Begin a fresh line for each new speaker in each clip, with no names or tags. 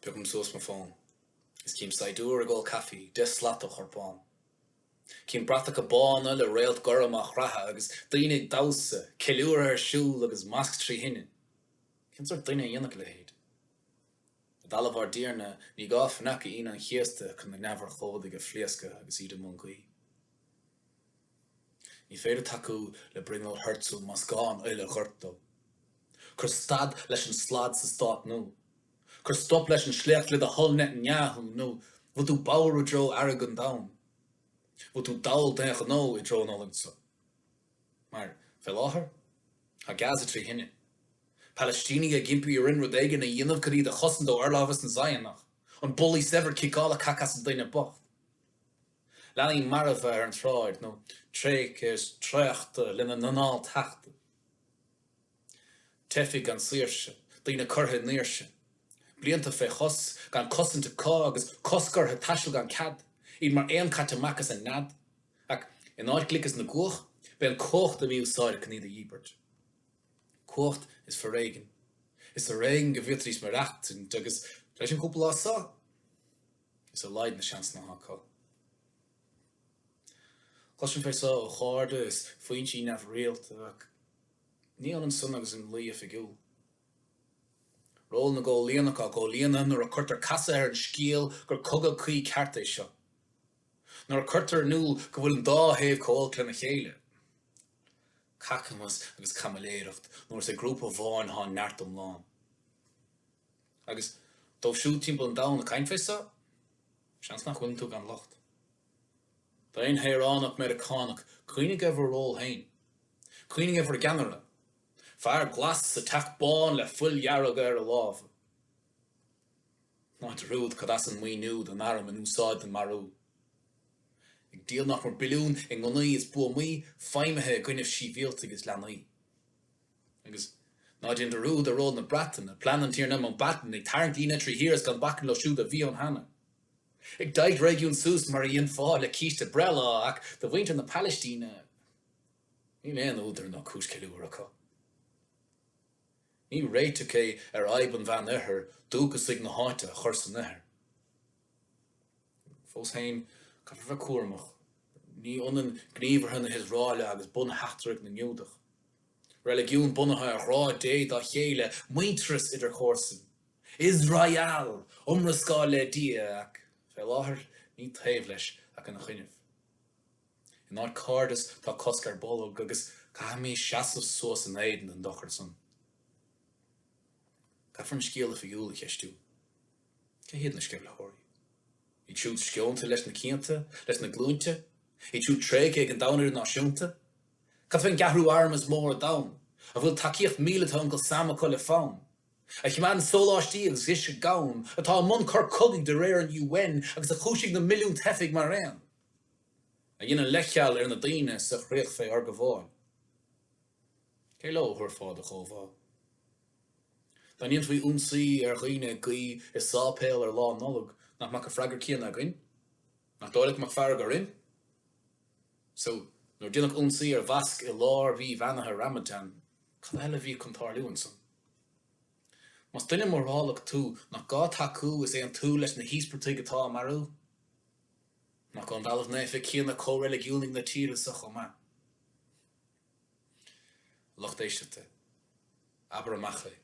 Piocaim suas mo fón is cím saighdiúir ag ól caife 10 slat ó chorpán. Cím bratacha bána le réalt gorm á chroitheadh agus daoine ag damhsa, ceiliúradh ar siúl agus masc 3 thine. Cén sórt duine a dhéanfadh a leithéid? I dtalamh ár dTiarna, ní gá fanac Aoine an Chéasta chun na neamhurchóidigh a phléascadh agus iad i mbun guí. Ní féidir tacú le brionglóid Herzl más gá an fhuil a dhoirt dó. Cuir stad leis an slad sa stát nua. Cuir stop leis an sléacht le do thoil Netanyahu nó bhfuil tú bodhar i dtreo fhearg an domhain? Bhfuil tú dall d'aon ghnó i dtreo an fhulaingt so? Mar, fé láthair, tá Gaza 3 thine. Palaistínigh ag impí orainn rud éigin a dhéanamh chun iad a chosaint ó fhorlámhas na Zionach. An bullaí saibhir ciceála cac as an duine bocht. Leanaí marbha ar an tsráid nó tréigthe is traochta lena n-anáil tachtadh. Teifigh gan saoirse, daoine curtha i ndaoirse. Blianta fé chos, gan cosaint acu agus cosc orthu taisteal gan cead, iad mar éan caite amach as a nead. Ach in áit gliceas na gcuach, b'é an cumhacht a mí-úsáideadh chun iad a dhíbirt. Cumhacht is foréigean. Is ar éigean go bhféadfaidís maireachtaint agus leis an gcúpla lá so, Is ar laghad na seansanna atá acu. Cloisim fé so ó chairde is foinsí neamhrialta ach ní ionann san agus an luí oifigiúil. Ról na gcóilíneach á gcomhlíonadh nuair a cuirtear casadh ar an scéal gur cogadh cuí ceart é seo. Nuair a cuirtear in iúl go bhfuil an dá thaobh chomh olc lena chéile. Cacamas agus caimiléireacht nuair is ag grúpa amháin atá an neart iomlán. Agus dóibh siúd timpeall an domhain ag caint fé so, seans nach bhfuileann tú gan locht. D'aon shaoránach Meiriceánach, cuimhnigh ar bhur ról féin. Cuimhnigh ar bhur gceannaire. Fear glas sa Teach Bán le fuil dhearg ar a lámha. Ná dearúd cad as an maoiniú don arm in úsáid don marú. Ag díol nach mór billiún i ngunnaí is buamaí feidhmithe i gcoinnibh síbhialtaigh is leanaí. Agus ná déan dearúd ar ról na Breataine, plean an Tiarna Mountbatten, ag tarraingt líne trí thír is gan bacainn leo siúd a bhí ann cheana. Ag deighilt réigiún suas mar a dhéanfá le císte breithlá, ach do mhuintir na Palaistíne, níl aon údar ná cúis ceiliúradh acu. Ní réiteach é ar fhadhb an Mheán Oirthir dúchasaigh na háite a chur san ithir. Fós féin, caithfear bheith cúramach, ní ionann gníomhartha na hIosraeile agus buntheachtaireacht na nGiúdach. Reiligiún bunaithe ar ghrá Dé dá chéile, muintearas idir chomharsain. Iosrael! Iomrascáil le Dia, ach fé láthair ní taobh leis ach ina choinnibh. In áit cairdeas tá cosc ar bolg agus caithfimís seasamh suas in éadan an dochair san. Caithfear an scéal oifigiúil a cheistiú. Cé hiad na sceimhlitheoirí? Iad siúd sceonta leis na cianta, leis na glúinte? Iad siúd tréigthe ag an domhan idirnáisiúnta? Cad fén gceathrú arm is mó ar domhan, a bhfuil tacaíocht míleata Uncail Sam acu le fonn? A choimeádann sóláistí agus uisce gann, atá i mbun coir cogaidh de réir an UN agus a chúisigh na milliúin teifigh mar aon? A dhéanann leithcheal ar na daoine sa chríoch fé fhorghabháil? Cé leo a thabharfá do chomhbhá? Dá ndéanfaí ionsaí ar dhaoine ag guí i sáipéal ar Lá Nollag, nach mbeadh an freagra céanna againn? Nach dóigh leat go mbeadh fearg orainn? So, nuair a déanadh ionsaí ar mhosc i lár mhí bheannaithe Ramadan, cad eile a bhí chun tarlú ansan? Más duine mórálach tú, nach gá tacú is aontú leis na híospartaigh atá á marú? Nach ón dtalamh naofa céanna comhreiligiúnaigh na tíre so chomh maith? A lucht éisteachta, abair amach é.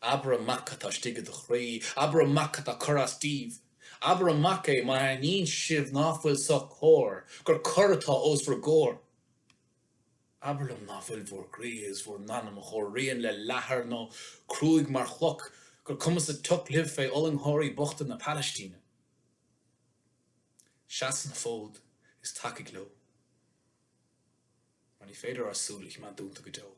Abair amach cad tá istigh i do chroí, abair amach cad tá curtha as daoibh. Abair amach é má aithníonn sibh ná fuil so cóir, gur coir atá os bhur gcomhair. Abair liom ná fuil bhur gcroí is bhur n-anam chomh righin le leathar nó cruaidh mar chloch, gur cuma sa tsioc libh fé fhulaingtheoirí bochta na Palaistíne. Seas an fód is tacaigh leo. Mar ní féidir ár súile a choimeád dúnta go deo.